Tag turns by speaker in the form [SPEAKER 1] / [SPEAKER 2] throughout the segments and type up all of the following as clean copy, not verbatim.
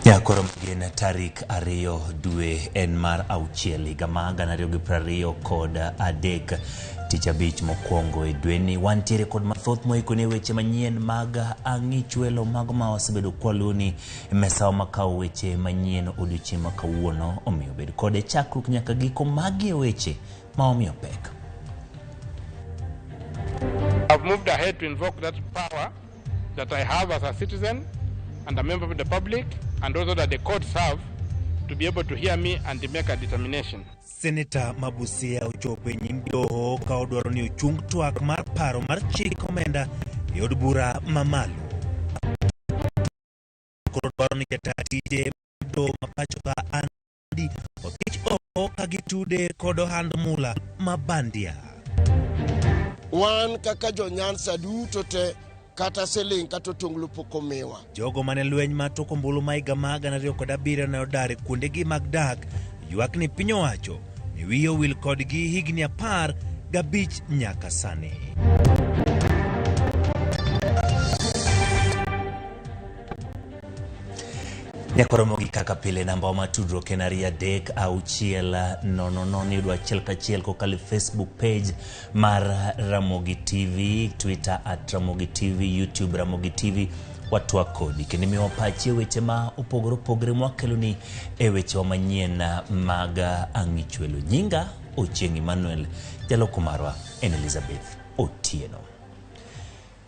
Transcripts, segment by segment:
[SPEAKER 1] Nyakoro gin tarik 2 dwe en mar 6 higa mar 2023 tich abich mokwongo e dweni wantiere kod mathoth moikoni weche manyien mag ang'ichwelo mago ma wasebedo kwaluni e mesawa makawo weche manyien odiochieng' ma kawuono, omiyo bed kode chakruok nyaka giko magi e weche ma omiyo pek.
[SPEAKER 2] I've moved ahead to invoke that power that I have as a citizen and a member of the public, and also that the courts have to be able to hear me and to make a determination.
[SPEAKER 3] Senator ma Busia ochopo e nyim doho ka odwaro ni ochung twak mar paro mar chik omenda e od bura mamalo. Koro dwaro ni jata tije doho ma pacho ka Andy othich oko ka gitude kod ohand mula ma bandia.
[SPEAKER 4] Wan kaka jo-Nyanza duto te kata siling kata otonglo pok omiwa.
[SPEAKER 3] Jogo mane lweny mar toko ombulu ma higa mar 2007 ne odar e kuondegi mag dak ywak ni piny owacho ni wiye owil kodgi higni 15 nyaka sani.
[SPEAKER 1] Nyakoromo gi kaka pile namba ma tudruok en 2 3 6 0 0 yudo achiel kachiel kokalo e Facebook page mar Ramogi TV, Twitter at Ramogi TV, YouTube Ramogi TV. Watwak kodi kendo imiwa pachi e weche ma opogore opogore mwakeloni e wechewa manyien mag ang'ichwelo. Nyinga Ochieng' Emmanuel, jaloko marwa en Elizabeth Otieno.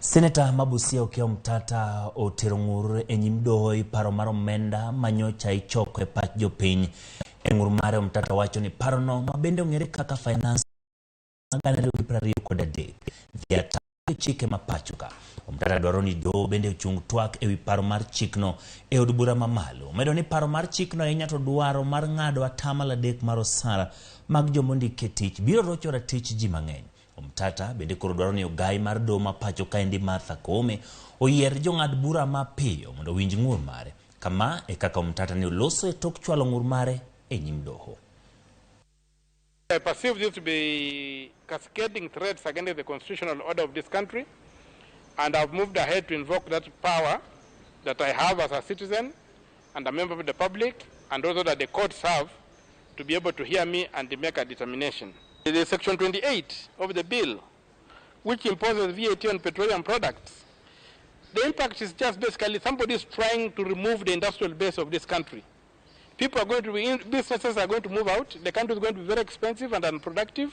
[SPEAKER 1] Seneta ma Busia Okiya Omtata otero ng'ur e nyim doho e paro mar omenda manyocha ichoko e pach jopiny. E ng'ur mare Omtata wacho ni parono ma bende ong'ere kaka finance 2023 dhi ataro chike ma pacho ka. Omtata dwaro ni doho bende ochung twak ewi paro mar chikno e od bura mamalo. Omedo ni paro mar chikno ahinya to dwaro mar ng'ado atamalo 3 mar osara mag jomondiki e tich biro rocho ratich ji mang'eny. Omtata bende koro dwaro ni ogai mar doho ma pacho kaendi Martha Koome oyier jong'ad bura mapiyo mondo owinj ng'ur mare. Kama e kaka Omtata ne oloso e tok chwalo ng'ur mare e nyim doho.
[SPEAKER 2] I perceive this to be cascading threats against the constitutional order of this country, and I've moved ahead to invoke that power that I have as a citizen and a member of the public, and also that the courts have to be able to hear me and to make a determination. It is Section 28 of the bill, which imposes VAT on petroleum products. The impact is just basically somebody is trying to remove the industrial base of this country. People are going to be, in, businesses are going to move out. The country is going to be very expensive and unproductive.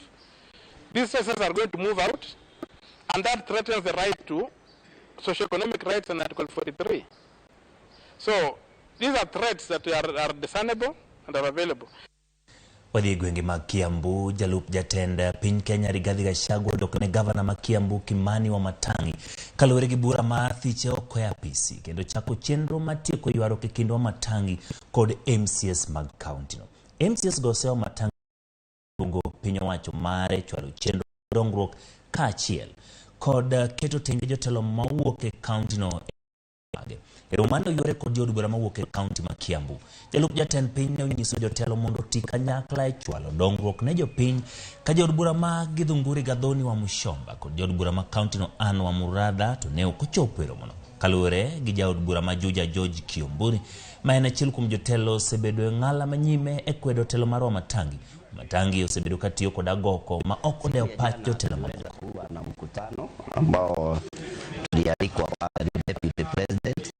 [SPEAKER 2] Businesses are going to move out, and that threatens the right to socioeconomic rights in Article 43. So these are threats that are discernible and are available.
[SPEAKER 1] Wadhi e gwenge mag Kiambu, jalup jatend piny Kenya Rigathi Gachagua odok ne gavana ma Kiambu Kimani Wamatangi kaluwore gi bura mar thiche oko e apisi kendo chako chenro mar tieko ywaruok e kind Wamatangi kod MCS mag kaunti no. MCS go oseyo Wamatangi luongo piny owacho mare chwalo chenro dongruok kaachiel kod keto tenge jotelo mawuok e kaunti no. E romo mane oyuore kod jood bura mawuok e kaunti ma Kiambu, jalup jatend piny ne onyiso jotelo mondo oti kanyakla e chwalo dongruok ne jopiny ka jood bura ma Githunguri Gathoni wa Muchomba kod jood bura ma kaunti no Anne Wamuratha to ne ok ochopo e romono. Kaluwore gi jaod bura ma Juja George Kiomburi, ma en achiel kuom jotelo osebedo e ng'ala manyime e kwedo telo mar Wamatangi. Wamatangi osebedo ka tiyo kod agoko ma ok odewo pach jotelo mamoko.
[SPEAKER 5] Na mkutano ambao tulialikwa Deputy President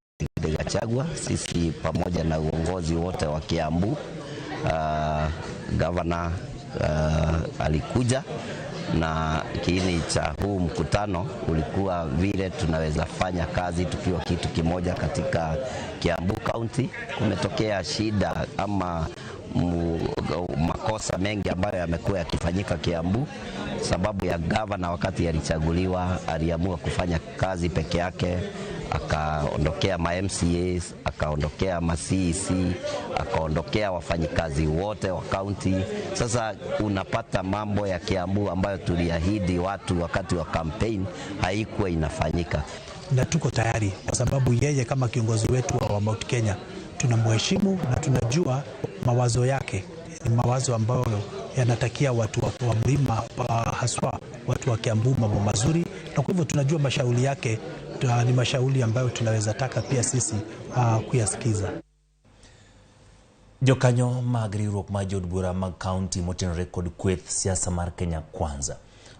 [SPEAKER 5] Gachagua, sisi pamoja na uongozi wote wa Kiambu. Governor alikuja na kiini cha huu mkutano ulikuwa vile tunaweza fanya kazi tukiwa kitu kimoja katika Kiambu County. Kumetokea shida ama makosa mengi ambayo yamekuwa yakifanyika Kiambu sababu ya gavana wakati alichaguliwa aliamua kufanya kazi peke yake, akaondokea ma MCAs, akaondokea ma CEC, akaondokea wafanyikazi wote wa county. Sasa unapata mambo ya Kiambu ambayo tuliahidi watu wakati wa campaign haikuwa inafanyika.
[SPEAKER 6] Na tuko tayari kwa sababu yeye kama kiongozi wetu wa Mount Kenya tunamheshimu na tunajua mawazo yake ni mawazo ambayo yanatakia watu wa mlima, haswa watu wa Kiambu mambo mazuri, na kwa hivyo tunajua mashauri yake ni mashauri ambayo tunaweza taka pia sisi kuyasikiza.
[SPEAKER 1] Jokanyo mag riwruok mar jood bura mag kaunti motenore kod kweth siasa mar Kenya Kwanza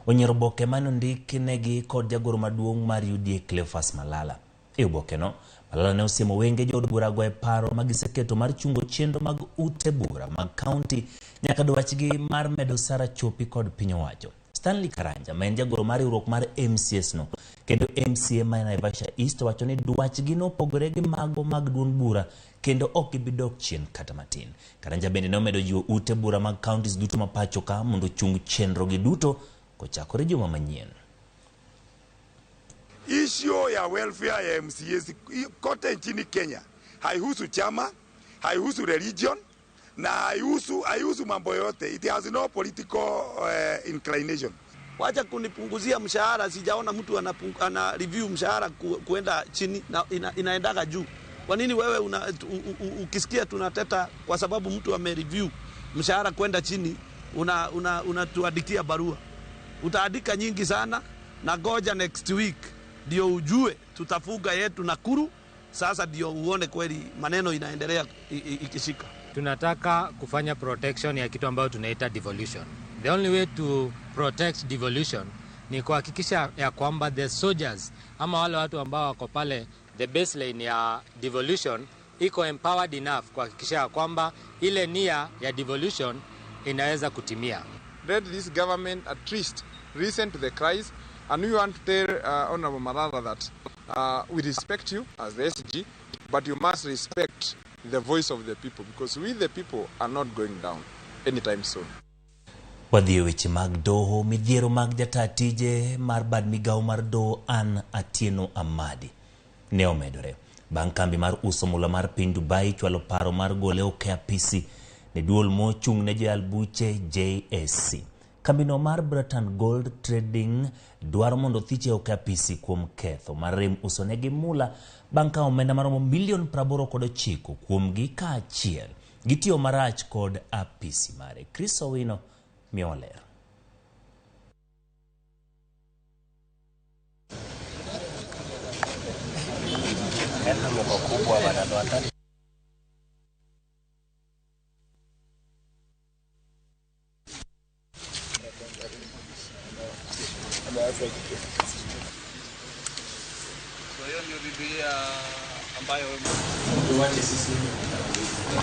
[SPEAKER 1] onyiero oboke mane ondiknegi kod jagoro maduong' mar UDA Cleophas Malala. E obokeno, Malala ne osiemo wenge jood burago e paro ma giseketo mar chungo chenro mag ute bura mag kaunti nyaka dwachgi mar medo osara chopi kod piny owacho. Stanley Karanja, ma en jagoro mar riwruok mar MCS no kendo MCA ma Naivasha East, owacho ni dwachgi nopogore gi mago mag duond bura kendo ok gibi dok chien kata matin. Karanja bende ne omedo jiwo ute bura mag counties duto ma pacho ka mondo ochung chenro gi duto kochakore juma manyien.
[SPEAKER 7] Issue ya welfare ya MCAs kote nchini Kenya haihusu chama, haihusu religion na haihusu mambo yote. It has no political inclination.
[SPEAKER 8] Wacha kunipunguzia mshahara, sijaona mtu ana review mshahara kuenda chini na inaendaga juu. Kwa nini wewe ukisikia tunateta kwa sababu mtu ame review mshahara kwenda chini unatuandikia barua? Utaandika nyingi sana na goja next week ndio ujue tutafuga yetu Nakuru. Sasa ndio uone kweli maneno inaendelea ikishika.
[SPEAKER 9] Tunataka kufanya protection ya kitu ambayo tunaita devolution. The only way to protect devolution ni kuhakikisha ya kwamba the soldiers ama wale watu ambao wako pale the baseline ya devolution iko empowered enough kuhakikisha ya kwamba ile nia ya devolution inaweza kutimia.
[SPEAKER 10] Let this government at least listen to the cries, and we want to tell Honorable Malala that we respect you as the SG, but you must respect the voice of the people, because we the people are not going down anytime soon.
[SPEAKER 1] Wadhi e weche mag doho. Midhiero mag jataa tije mar bad migawo mar doho Ann Atieno Amadi ne omedore bang' kambi mar uso mula mar piny Dubai chwalo paro mar gole oko e apisi ne duol mochung' ne joyal buche JSC. Kambino mar Britain Gold Trading dwaro mondo thiche oko e apisi kuom ketho mar rem uso negi mula bang' ka omenda maromo milion 89 kuomgi kaachiel gitiyo marach kod apisi mare. Chris Owino miyowa ler.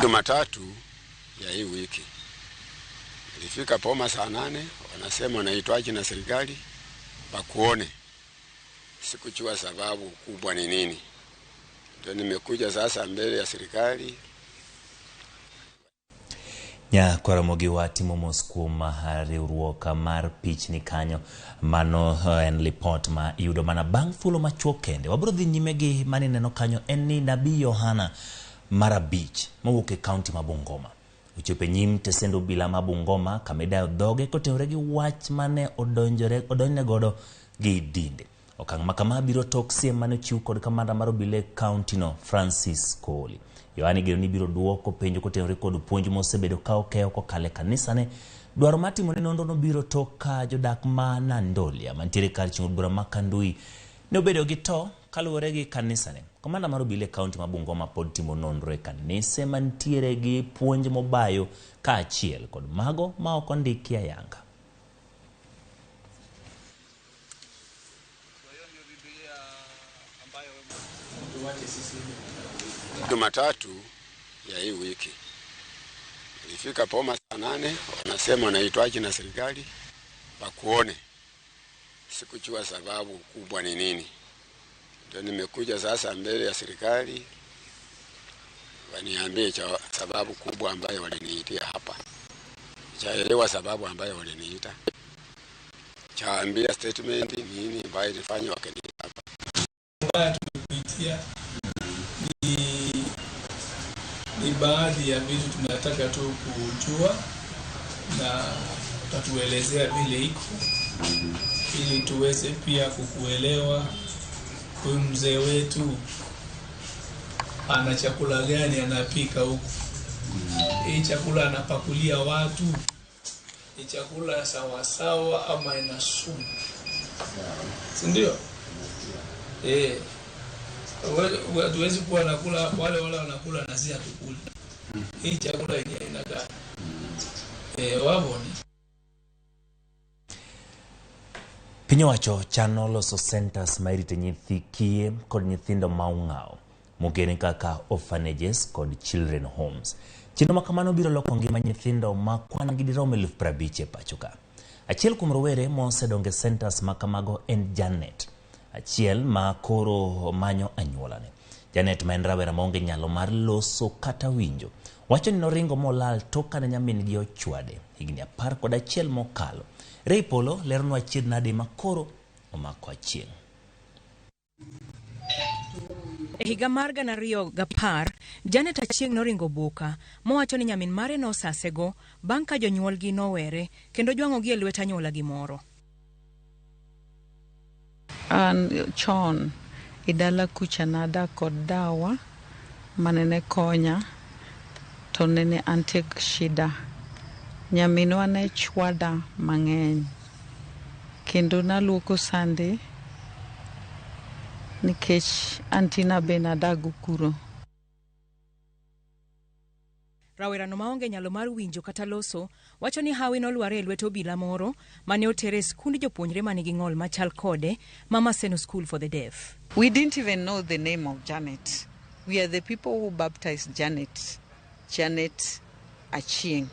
[SPEAKER 11] Jumatatu ya hii wiki nilifika Poma saa 8, wanasema wanaitwaje na serikali bakuone. Sikujua sababu kubwa ni nini. Ndio nimekuja sasa mbele ya serikali.
[SPEAKER 1] Nyakwaramogi wa timo mos kuom riwruok mar pichni kanyo. Mano en lipot ma iyudo mana bang' thuolo machuok kende. Wabiro dhi nyime gi mani neno kanyo en ni Nabii Yohana mar 5 mowuok e kaunti ma Bungoma ochopo e nyim tesend obila ma Bungoma kama idayo dhoge kotenore gi wach mane odonjne godo gi dinde. Okang' ma kama biro tok siem mane ochiw kod kamanda mar obila e kaunti no Francis Koli. Yohana igeno ni biro duoko penjo kotenore kod puonj mosebedo ka okeyo kokalo e kanisane. Dwaro mar timone nonro no biro tok ka jodak ma Nandolia mantiere kar chung' od bura ma Kandui ne obedo gi to kaluwore gi kanisane. Komanda mar obila e kaunti ma Bungoma pod timo nonro e kanise mantiere gi puonj mobayo kaachiel kod mago ma ok ondiki ayanga.
[SPEAKER 11] Jumatatu ya hii wiki nilifika Poma saa 8, wanasema wanaitwaje na serikali bakuone. Sikujua sababu kubwa ni nini. Ndio nimekuja sasa mbele ya serikali waniambie cha sababu kubwa ambayo waliniitia hapa. Chaelewa sababu ambayo waliniita. Chaambia statement nini ambayo ilifanywa wakaniita hapa.
[SPEAKER 12] Ambayo tumekuitia ni baadhi ya vitu tunataka tu kujua na utatuelezea vile iko ili tuweze pia kukuelewa. Huyu mzee wetu ana chakula gani anapika huku? Hii chakula anapakulia watu ni chakula sawa sawa ama ina sumu? Si ndio? Hatuwezi kuwa nakula wale wanakula na si hatukuli. Hii chakula ni aina gani? Eh, waboni.
[SPEAKER 1] Piny owacho chano loso centers ma irite nyithi kiye kod nyithindo ma ong'aw mong'ere kaka orphanages kod children homes. Chenro ma kamano biro loko ngima nyithindo ma kwan gi dirom 50,000 e pacho ka. Achiel kuom rowere mosedongo e centers ma kamago en Janet, achiel ma koro manyo anyuolane. Janet ma en rawera maonge nyalo mar loso kata winjo, wacho ni noringo molal tok kane nyamin-gi ochwade higni 11 mokalo. Ray Polo leronwa achiedh nade ma koro omako Achieng'.
[SPEAKER 13] E higa mar 2010, Janet Achieng' noringo Boka mowacho ni nyamin mare nosasego bang' ka jonyuolgi nowere kendo jwang'ogi e lwet anyuolagi moro.
[SPEAKER 14] An chon e dala kucha nadak kod dawa manene konya to nene antie gi shida. Nyaminwa ne chwada mang'eny kendo naluoko sande nikech antina be nadago kuro.
[SPEAKER 13] Rawerano maonge nyalo mar winjo kata loso wacho ni hawi nolware e lwet obila moro mane otere e skund jopuonjre manigi ng'ol machal kode ma Maseno School for the Deaf.
[SPEAKER 14] We didn't even know the name of Janet. We are the people who baptized Janet, Janet Achieng'.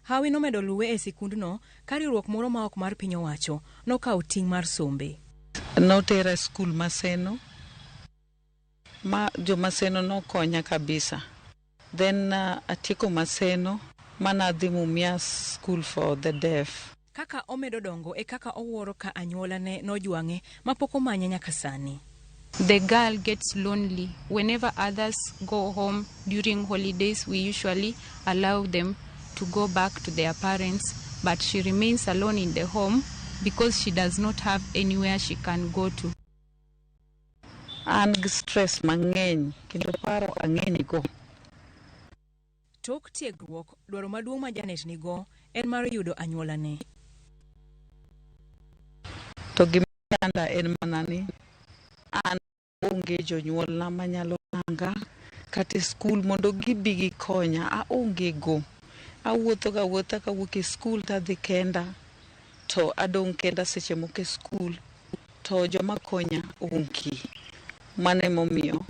[SPEAKER 13] Hawi nomedo luwe e sikundno ka riwruok moro ma ok mar piny owacho nokawo ting' mar sombe.
[SPEAKER 14] Notera e skul Maseno, ma jo Maseno nokonya kabisa. Then atieko Maseno, manadhi Mumias School for the Deaf.
[SPEAKER 13] Kaka omedo dongo e kaka owuoro ka anyuolane nojwang'e mapok omanye nyaka sani.
[SPEAKER 15] The girl gets lonely. Whenever others go home during holidays, we usually allow them to go back to their parents, but she remains alone in the home because she does not have anywhere she can go to.
[SPEAKER 14] An gi stress mang'eny kendo paro ang'eny go.
[SPEAKER 13] Tok tiegruok, dwaro maduong' ma Janet nigo en mar yudo anyuolane.
[SPEAKER 14] To gima chanda en mana ni an onge jonyuolna manyalo ranga kata e skul mondo gibi gikonya, aonge go. Awuotho ga awuotha kawuok e skul tadhi kenda to adong' kenda seche moko e skul to joma konya onge. Mano emomiyo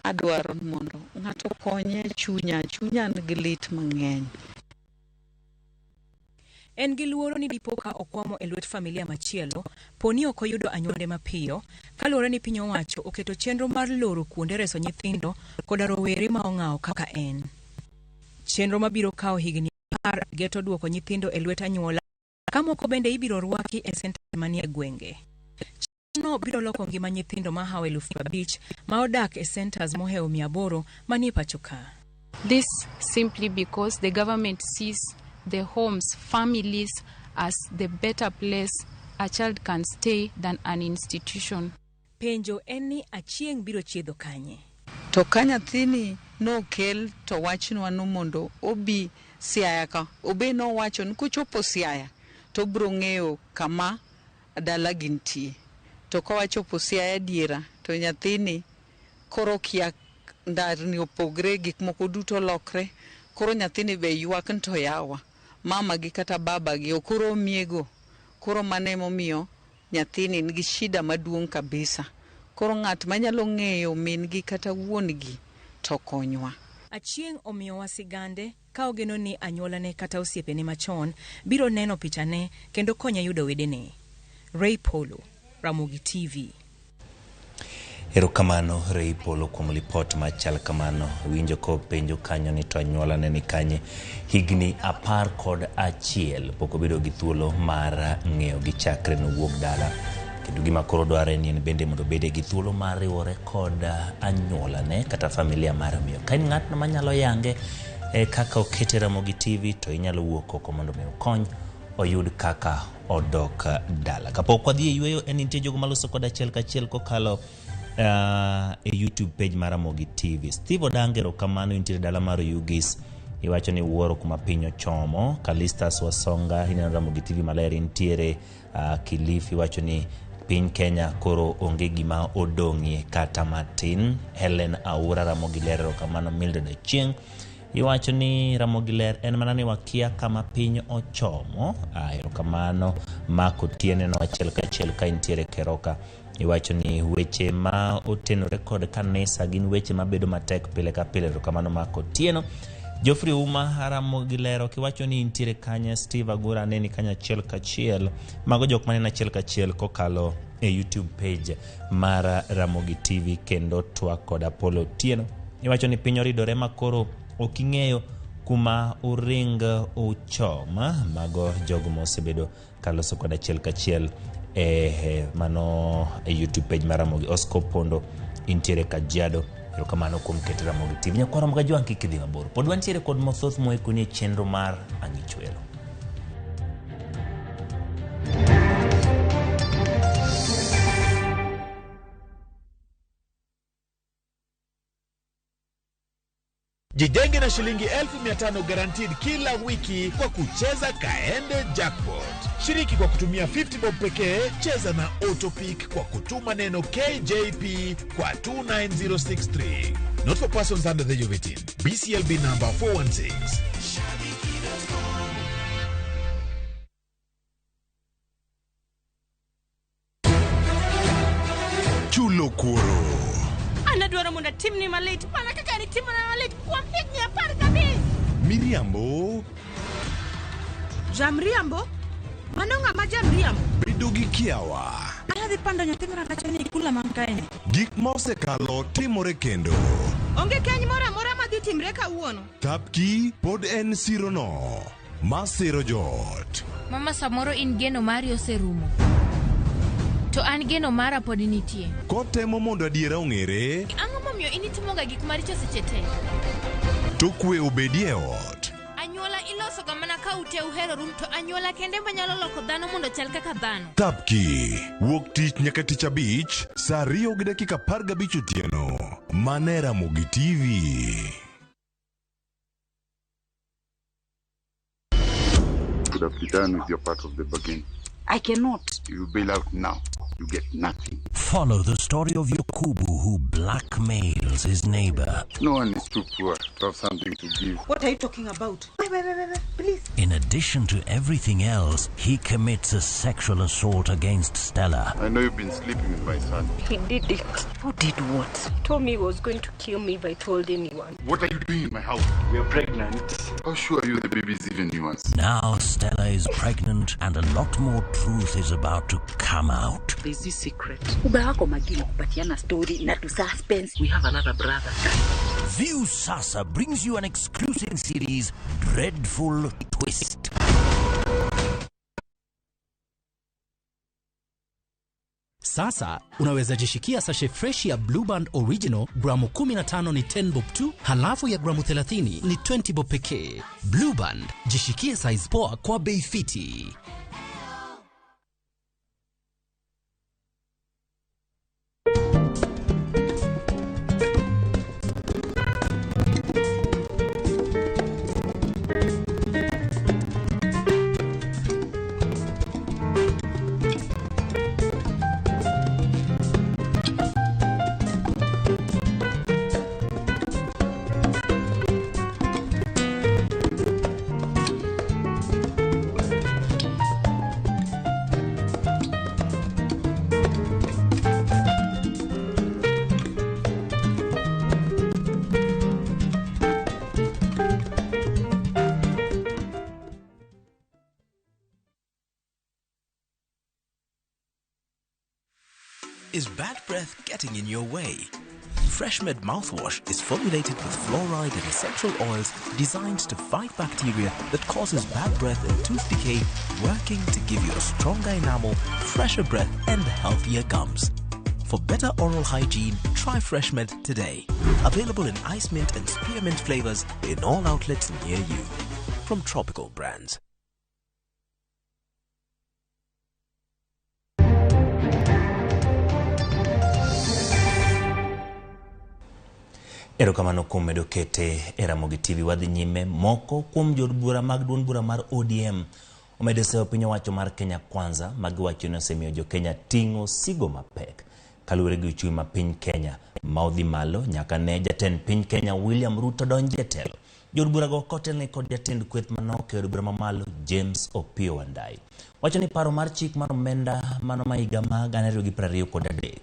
[SPEAKER 14] adwaro mondo ng'ato okonya e chunya, chunya nigi lit mang'eny.
[SPEAKER 13] En gi luoro ni dipo ka okwamo e lwet familia machielo po ni ok oyudo anyuonde mapiyo, kaluwore ni piny owacho oketo chenro mar loro kuonde reso nyithindo koda rowere ma ong'awo kaka en. Chenro mabiro kawo higni 10 geto duoko nyithindo e lwet anyuola ka moko bende ibiro rwaki e senta manie gwenge. Chenrono biro loko ngima nyithindo mahawo 50,000 ma odak e centers mohewo 800 manie pacho ka.
[SPEAKER 15] This simply because the government sees the homes, families as the better place a child can stay than an institution.
[SPEAKER 13] Penjo en ni Achieng' biro chiedho kanye?
[SPEAKER 14] To ka nyathini nokel to wachnwa no mondo obi Siaya ka, obe nowacho ni kochopo Siaya to obiro ng'eyo kama dalagi nitie. To ka wachopo Siaya adiera to nyathini koro kia ndarni opogre, gik moko duto lokre. Koro nyathini be ywak ni to yawa, mama gi kata baba gi ok oromiego. Koro mano emomiyo nyathini nigi shida maduong' kabisa. Koro ng'at manyalo ng'eyo min gi kata wuon gi to konywa.
[SPEAKER 13] Achieng' omiyowa sigande ka ogeno ni anyuolane kata osiepene machon biro neno pichane kendo konye yudo wedene. Ray Polo, Ramogi TV.
[SPEAKER 1] Erokamano Ray Polo kuom lipot machal kamano. Winjo kopenjo kanyo ni to anyuolane ni kanye. Higni 11 pok obedo gi thuolo mar ng'eyo gi chakre nowuog dala. Kendo gima koro dwarore ni en bende mondo obede gi thuolo mar riwore kod anyuolane kata familia mar miyo. Ka in ng'atno manyalo yange kaka okete Ramogi TV to inyalo wuok oko mondo mi okony oyud kaka odok dala. Kapok wadhi e yueyo en nitie jogo maloso kod achiel kachiel kokalo e YouTube page mar Ramogi TV. Steve Odange erokamano intiere dala mar Oyugis. Iwacho ni wuoro kuma piny ochomo. Kalistas Wasonga ineno Ramogi TV maler intiere Kilifi iwacho ni Piny Kenya koro onge gima odong'ie kata matin. Helen Aura Ramogi Ler, erokamano. Mildred Achieng' iwacho ni Ramogi Ler en mana ni wakia kama piny ochomo. Erokamano. Mark Otieno no achiel kachiel ka intiere Keroka. Iwacho ni weche ma otenore kod kanisa gin weche mabedo matek pile ka pile. Erokamano Mark Otieno. Geoffrey Uma Ramogi Ler ok iwacho ni intiere kanye. Steve Agura aneni kanyo achiel kachiel. Mago jok maneno achiel kachiel kokalo e YouTube page mar Ramogi TV kendo twak kod Apollo Otieno. Iwacho ni piny oridore ma koro ok ing'eyo kuma uring uchom. Mago jogo mosebedo kaloso kod achiel kachiel e mano e YouTube page mar Ramogi. Oscar Pondo intiere Kajiado. Erokamano kuom keto Ramogi TV. Nyakwar Ramogi Ajwang' kik idhi mabor. Pod wantiere kod mathoth moikoni e chenro mar Ang'ichwelo.
[SPEAKER 16] Jijenge na shilingi 500,000 guaranteed kila wiki kwa kucheza Kaende Jackpot. Shiriki kwa kutumia 50 bob pekee, cheza na Autopick kwa kutuma neno KJP kwa 29063. Not for persons under the age of 18. BCLB number 416.
[SPEAKER 17] Chulo kuoro.
[SPEAKER 18] Anadwaro mondo atimni malit mana kaka nitimona malit kuom higni 15.
[SPEAKER 17] Miriambo.
[SPEAKER 18] Jamriambo? Mano ng'ama jamriambo?
[SPEAKER 17] Bedo gi kiawa.
[SPEAKER 18] Anadhi pando nyathi moro kacha ni kula man kaeni.
[SPEAKER 17] Gik ma osekalo timore kendo.
[SPEAKER 18] Onge keny moro amora madhi timre kawuono.
[SPEAKER 17] Thapki pod en sirono masiro joot.
[SPEAKER 19] Mama, samoro in geno mari oserumo. To an geno mara pod nitie.
[SPEAKER 17] Kotemo mondo adiera ong'ere.
[SPEAKER 19] Ang'o momiyo in itimoga gik maricho seche te?
[SPEAKER 17] To kwe obedie ot.
[SPEAKER 19] Anyuola ilosoga mana ka ute uheroru, to anyuola kende manyalo loko dhano mondo chal kaka dhano.
[SPEAKER 17] Thapki wuok tich nyaka tich abich saa 2:15 otieno. Mane Ramogi TV.
[SPEAKER 20] Could have been done with your part of the bargain.
[SPEAKER 21] I cannot.
[SPEAKER 20] You bail out now, you get nothing.
[SPEAKER 22] Follow the story of Yakubu, who blackmails his neighbor.
[SPEAKER 20] No one is too poor to have something to give.
[SPEAKER 21] What are you talking about? Wait, wait, wait, wait, please.
[SPEAKER 22] In addition to everything else, he commits a sexual assault against Stella.
[SPEAKER 20] I know you've been sleeping with my son.
[SPEAKER 23] He did it.
[SPEAKER 21] Who did what?
[SPEAKER 23] He told me he was going to kill me if I told anyone.
[SPEAKER 20] What are you doing in my house?
[SPEAKER 24] We are pregnant.
[SPEAKER 20] How sure are you the baby is even yours?
[SPEAKER 22] Now Stella is pregnant and a lot more truth is about to come out.
[SPEAKER 21] There's this secret. Uba wako magini kupatiana story na tu suspense.
[SPEAKER 24] We have another brother.
[SPEAKER 22] View Sasa brings you an exclusive series, Dreadful Twist.
[SPEAKER 25] Sasa unaweza jishikia sachet fresh ya Blue Band Original gramu 15 ni 10 bob tu, halafu ya gramu 30 ni 20 bob pekee. Blue Band, jishikie size poa kwa bei fiti.
[SPEAKER 26] Is bad breath getting in your way? FreshMed mouthwash is formulated with fluoride and essential oils designed to fight bacteria that causes bad breath and tooth decay, working to give you a stronger enamel, fresher breath, and healthier gums. For better oral hygiene, try FreshMed today. Available in ice mint and spearmint flavors in all outlets near you. From Tropical Brands.
[SPEAKER 1] Erokamano kuom medo kete e Ramogi TV. Wadhi nyime. Moko kuom jood bura mag duond bura mar ODM Omedo seyo piny owacho mar Kenya Kwanza ma giwacho ni osemiyo jo Kenya ting'o sigo mapek kaluwore gi uchumi ma piny Kenya ma odhi malo nyaka ne jatend piny Kenya William Ruto donji e telo. Jood burago kotelne kod jatend kweth manok e od bura mamalo James Opiyo Wandayi wacho ni paro mar chik mar omenda mano ma higa ma 2023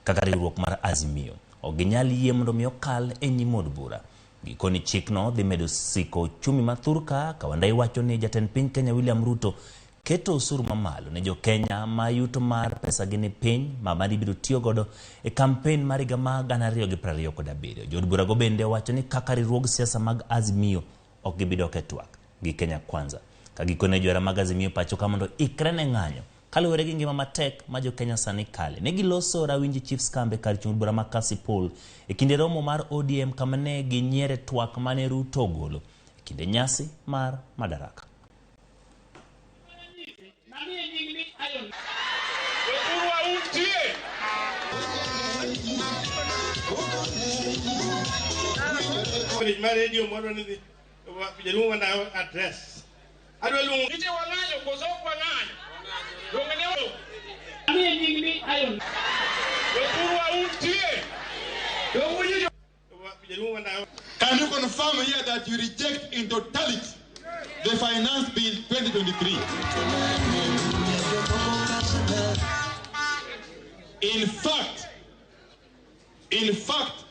[SPEAKER 1] kaka riwruok mar Azimio ok ginyal yie mondo mi okal e nyim od bura. Gikoni chikno dhi medo siko uchumi ma thurka ka Wandayi wacho ni jatend piny Kenya William Ruto keto osuru mamalo ne jo Kenya ma yuto mar pesagi ni piny ma mani biro tiyo godo e kampen mar higa ma 2027. Jood burago bende wacho ni kaka riwruog siasa mag Azimio ok gibi dok e twak gi Kenya Kwanza. Ka gikone johera mag Azimio pacho ka mondo ikre ne ng'anyo kaluwore gi ngima matek ma jo Kenya sani kale. Ne giloso Rawinji Chiefs Kambe kar chung' bura ma Kasipul e kinde romo mar ODM kama ne ginyiere twak mane Ruto ogolo e kinde nyasi mar Madaraka.
[SPEAKER 2] Can you confirm here that you reject in totality the Finance Bill 2023? In fact,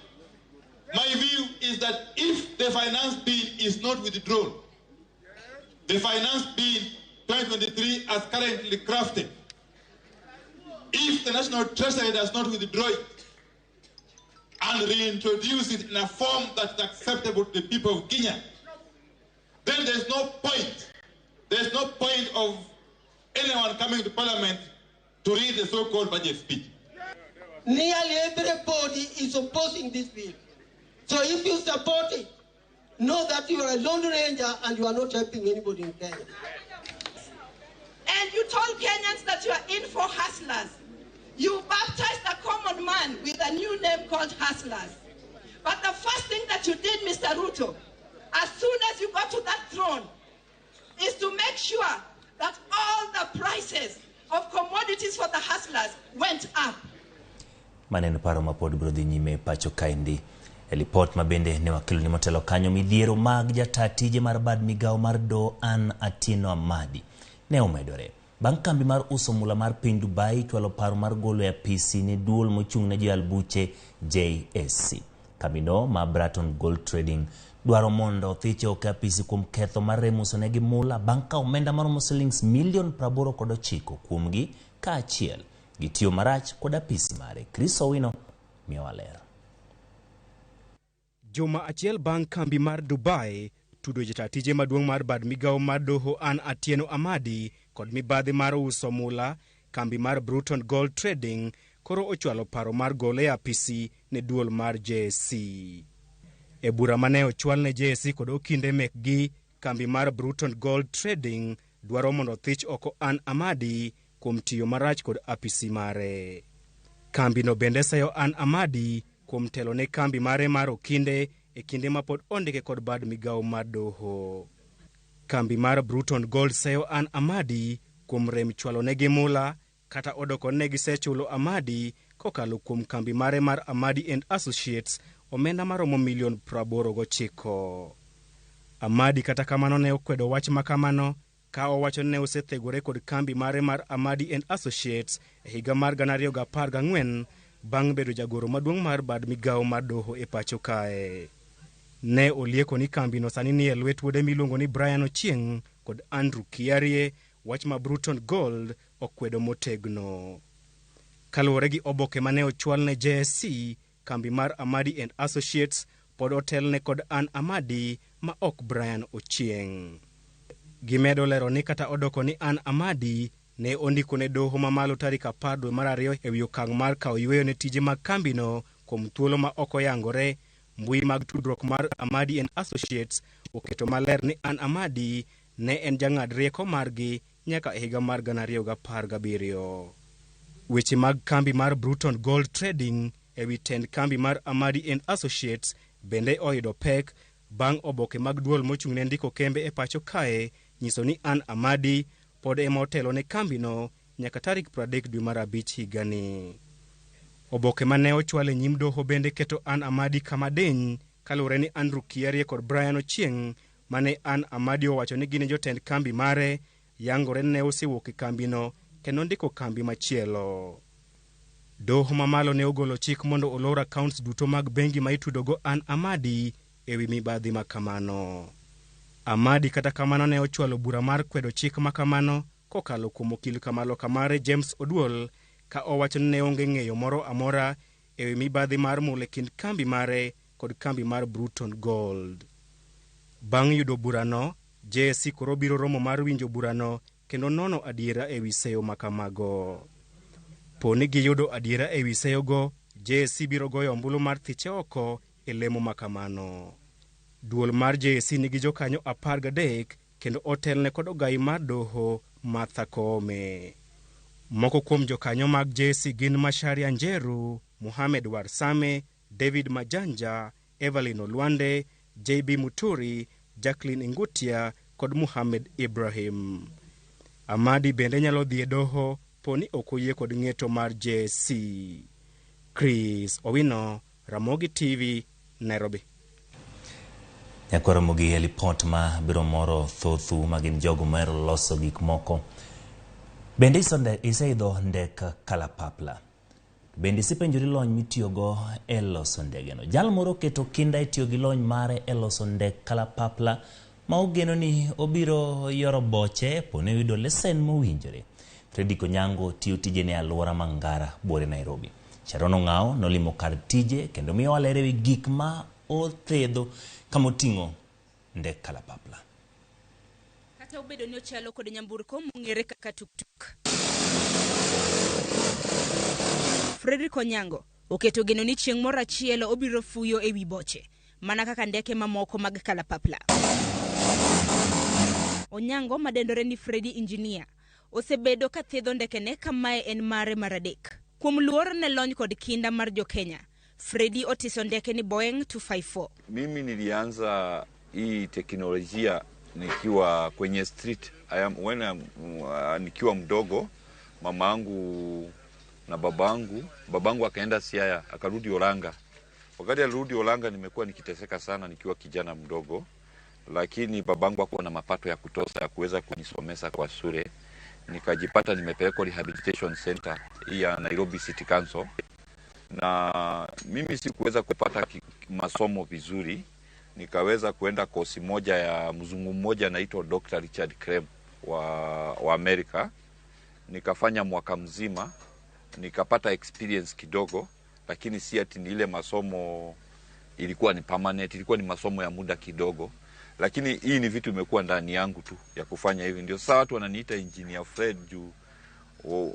[SPEAKER 2] my view is that if the Finance Bill is not withdrawn, the Finance Bill 2023 as currently crafted, if the National Treasury does not withdraw it and reintroduce it in a form that is acceptable to the people of Kenya, then there's no point. There's no point of anyone coming to Parliament to read the so-called budget speech.
[SPEAKER 3] Nearly everybody is opposing this bill. So if you support it, know that you are a lone ranger and you are not helping anybody in Kenya.
[SPEAKER 4] And you told Kenyans that you are in for hustlers. You baptized a common man with a new name called hustlers. But the first thing that you did, Mr. Ruto, as soon as you got to that throne, is to make sure that all the prices of commodities for the hustlers went up.
[SPEAKER 1] Maneno paro ma pod biro dhi nyime pacho kaendi. E lipot ma bende ne wakelo ni motelo kanyo, midhiero mag jata tije mar bad migawo mar doho Ann Atieno Amadi ne omedore bang' kambi mar uso mula mar piny Dubai chwalo paro mar golo e apisi ne duol mochung' ne joyal buche JSC. Kambino ma Bratton Gold Trading dwaro mondo othiche oko e apisi kuom ketho mar remo usonegi mula bang' ka omenda maromo silings milion 89 kuomgi kaachiel gi tiyo marach kod apisi mare. Chris Owino miyowa ler.
[SPEAKER 5] Juma achiel bang' kambi mar Dubai tudo jata tije maduong' mar bad migawo mar doho Ann Atieno Amadi kod mibadhi mar uso mula, kambi mar Bruton Gold Trading koro ochwalo paro mar gole e apisi ne duol mar JSC. E bura mane ochwal ne JSC kod okinde mekgi, kambi mar Bruton Gold Trading dwaro mondo thich oko Ann Amadi kuom tiyo marach kod apisi mare. Kambino bende seyo Ann Amadi kuom telo ne kambi mare mar okinde e kinde ma pod ondike kod bad migawo mar doho. Kambi mar Bruton Gold seyo Ann Amadi kuom rem chwalo negi mula kata odoko ne gisechulo Amadi kokalo kuom kambi mare mar Amadi and Associates omenda maromo milion 89. Amadi kata kamano ne okwedo wach makamano ka owacho ne osethegore kod kambi mare mar Amadi and Associates e higa mar 2014 bang' bedo jagoro maduong' mar bad migawo mar doho e pacho kae. Ne olieko ni kambino sani ni e lwet wuode miluongo ni Brian Ochieng' kod Andrew Kiarie, wach ma Bruton Gold okwedo motegno. Kaluwore gi oboke mane ochwal ne JSC, kambi mar Amadi and Associates pod otelne kod Ann Amadi ma ok Brian Ochieng'. Gimedo lero ni kata odoko ni Ann Amadi ne ondiko ne doho mamalo tarik 10 dwe mar 2 ewi okang' mar kawo yweyo ne tije mag kambino kuom thuolo ma ok oyangore, mbui mag tudruok mar Amadi and Associates oketo maler ni Ann Amadi ne en jang'ad rieko margi nyaka e higa mar 2017. Weche mag kambi mar Bruton Gold Trading ewi tend kambi mar Amadi and Associates bende oyudo pek bang' oboke mag duol mochung' ne ndiko kembe e pacho kae nyiso ni Ann Amadi pod ema otelo ne kambino nyaka tarik 30 dwe mar abich higani. Oboke mane ochwal e nyim doho bende keto Ann Amadi kama diny kaluwore ni Andrew Kiarie kod Brian Ochieng' mane Ann Amadi owacho ni gin e jotend kambi mare yangore ni ne osewuok e kambino kendo ndiko kambi machielo. Doho mamalo ne ogolo chik mondo olor accounts duto mag bengi ma itudogo Ann Amadi ewi mibadhi ma kamano. Amadi kata kamano ne ochwalo bura mar kwedo chik ma kamano kokalo kuom okil Kamalo Kamare James Oduol ka owacho ni ne onge ng'eyo moro amora ewi mibadhi mar mula e kind kambi mare kod kambi mar Bruton Gold. Bang' yudo burano, JSC koro biro romo mar winjo burano kendo nono adiera ewi seyo ma kamago. Po ni giyudo adiera ewi seyogo, JSC biro goyo ombulu mar thiche oko e lemo ma kamano. Duol mar JSC nigi jokanyo 13 kendo otelne kod ogai mar doho Martha Koome. Moko kuom jokanyo mag JSC gin Macharia Njeru, Mohamed Warsame, David Majanja, Evelyn Olwande, JB Muturi, Jacqueline Ingutia kod Mohamed Ibrahim. Amadi bende nyalo dhi e doho po ni ok oyie kod ng'eto mar JSC. Chris Owino, Ramogi TV, Nairobi.
[SPEAKER 1] Nyakwar Ramogi e lipot ma biro moro thothu ma gin jogo mohero loso gik moko. Bende iseidho ndek kalapapla? Bende isepenjori lony mitiyogo e loso ndegeno? Jal moro oketo kinda e tiyo gi lony mare e loso ndek kalapapla ma ogeno ni obiro yoro boche poni oyudo lesen mowinjore. Fredrick Onyango tiyo tijene e alwora ma Ngara buore Nairobi. Sharon Ong'ao nolimo kar tije kendo miyo waler ewi gik ma othedho kama oting'o ndek kalapapla.
[SPEAKER 6] Kata obedo ni ochalo kod nyamburko mong'ere kaka tuktuk. Fredrick Onyango oketo geno ni chieng' moro achiel obiro fuyo ewi boche mana kaka ndeke mamoko mag kalapapla. Onyango madendore ni Freddy Engineer osebedo ka thedho ndekene kamae en mare mar adek. Kuom luor ne lony kod kinda mar jo Kenya, Freddy otiso ndeke ni Boeing 254.
[SPEAKER 7] Mimi nilianza hii teknolojia nikiwa kwenye street. Nikiwa mdogo, mamangu na babangu akaenda Siaya, akarudi Olanga. Wakati alirudi Olanga nimekuwa nikiteseka sana nikiwa kijana mdogo, lakini babangu hakuwa na mapato ya kutosha ya kuweza kunisomesa kwa shule. Nikajipata nimepelekwa rehabilitation center hii ya Nairobi City Council, na mimi sikuweza kupata masomo vizuri. Nikaweza kuenda kosi moja ya mzungu mmoja anaitwa Dr. Richard Krem wa Amerika. Nikafanya mwaka mzima, nikapata experience kidogo, lakini si ati ni ile masomo ilikuwa ni permanent, ilikuwa ni masomo ya muda kidogo. Lakini hii ni vitu imekuwa ndani yangu tu ya kufanya hivi. Ndio sasa watu wananiita Engineer Fred juu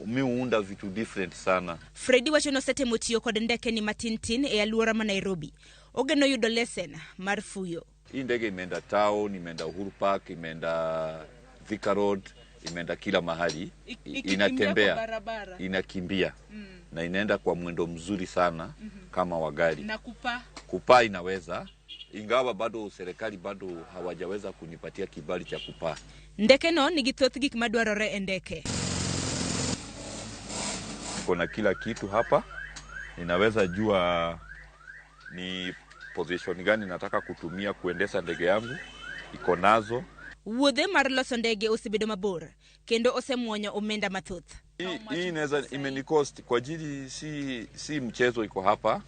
[SPEAKER 7] mi huunda vitu different sana.
[SPEAKER 6] Freddy wacho nosetemo tiyo kod ndeke ni matintin e alwora ma Nairobi. Ogeno yudo lesen mar fuyo.
[SPEAKER 7] Hii ndege imeenda town, imeenda Uhuru Park, imeenda Thika Road, imeenda kila mahali. Inatembea, inakimbia. Na inaenda kwa mwendo mzuri sana kama wa gari.
[SPEAKER 6] Na kupaa?
[SPEAKER 7] Kupaa inaweza, ingawa bado serikali bado hawajaweza kunipatia kibali cha kupaa.
[SPEAKER 6] Ndeke no nigi thoth gik madwarore e ndeke.
[SPEAKER 7] Kuna kila kitu hapa. Ninaweza jua ni position gani nataka kutumia kuendesha ndege yangu. Iko nazo.
[SPEAKER 6] Wuodhe mar loso ndege osebedo mabor kendo osemuonyo omenda mathoth.
[SPEAKER 7] Hii inaweza imenicost kwa ajili si mchezo iko hapa.